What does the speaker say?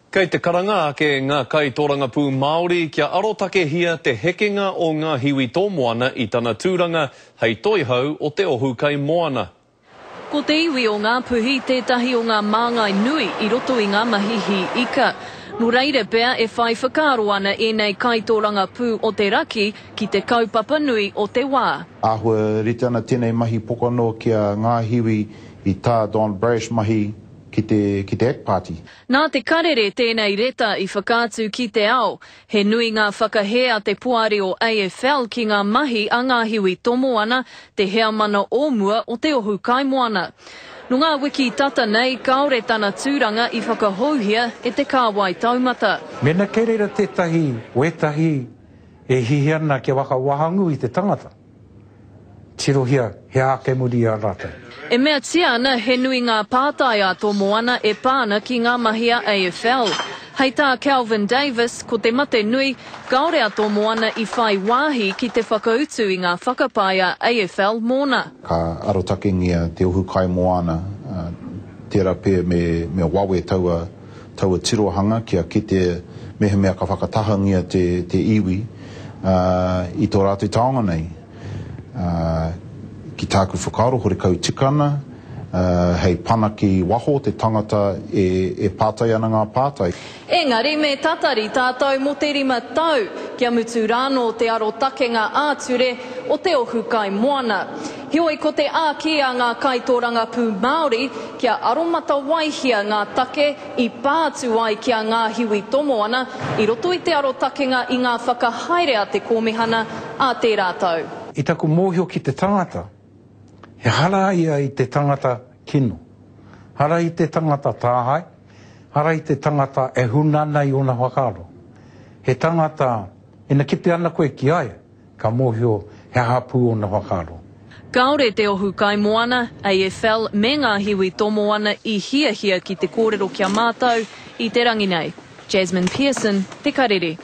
Kei te karanga ake ngā kaitōrangapū Māori kia arotakehia te hekenga o ngā hiwi tōmoana i tana tūranga hei toihau o te ohu kaimoana. Ko te iwi o Ngāpuhi tētahi o ngā māngai nui i roto i ngā mahi hī ika. Nō reira pea e whai whakaaro ana ēnei kaitōrangapū o te raki ki te kaupapa nui o te wā. Āhua rite ana tēnei mahi pokanoa ki a Ngāhiwi i tā Don Brash mahi ki te, ki te Act Party. Nā Te Karere tēnei reta i whakaatu ki te ao, he nui ngā whakahē a te poari o AFL ki ngā mahi a Ngāhiwi Tomoana, te heamana o mua o Te Ohu Kaimoana. Nō ngā wiki tata nei, kāore tana tūranga i whakahouhia e te kāwai taumata. Mēnā kei reira tētahi, wētahi e hihi ana kia whakawahangū i te tangata, Tirohia he aha kei muri i a rātou. E meatia ana he nui ngā pātai a Tomoana e pā ana ki ngā mahi a AFL. Hei tā Kelvin Davis, ko te mate nui, kāore a Tomoana i whai wāhi ki te whakautu i ngā whakapae a AFL mōna. Ka arotakengia te ohu kaimoana, tērā pea me wawe taua taua tirohanga kia kite mehemea ka whakatahangia te, te iwi i tō rātou taonga nei. Ki tāku whakaaro horekau tika ana hei pana ki waho te tangata e, e pātai ana ngā pātai. Engari me tatari tātou mō te rima tau kia mutu rānō te arotakenga ā-ture o te ohu kaimoana. Heoi ko te āki a ngā kaitōrangapū Māori kia aromatawaihia ngā take i pā atu ai ki a Ngāhiwi Tomoana i roto i te arotakenga i ngā whakahaere a te Kōmihana ā tērā tau. I taku mōhio ki te tangata, ehara ia i te tangata kino, hara i te tangata tāhae, hara i te tangata e huna ana i ōna whakaaro. He tangata, ina kite ana koe ki a ia, Ka mōhio he aha pū ōna whakaaro. Kāore Te Ohu Kaimoana, AFL, me ngā hiwi tomoana i hiahia ki te kōrero ki a mātou i te rangi nei. Jasmine Pearson, Te Karere.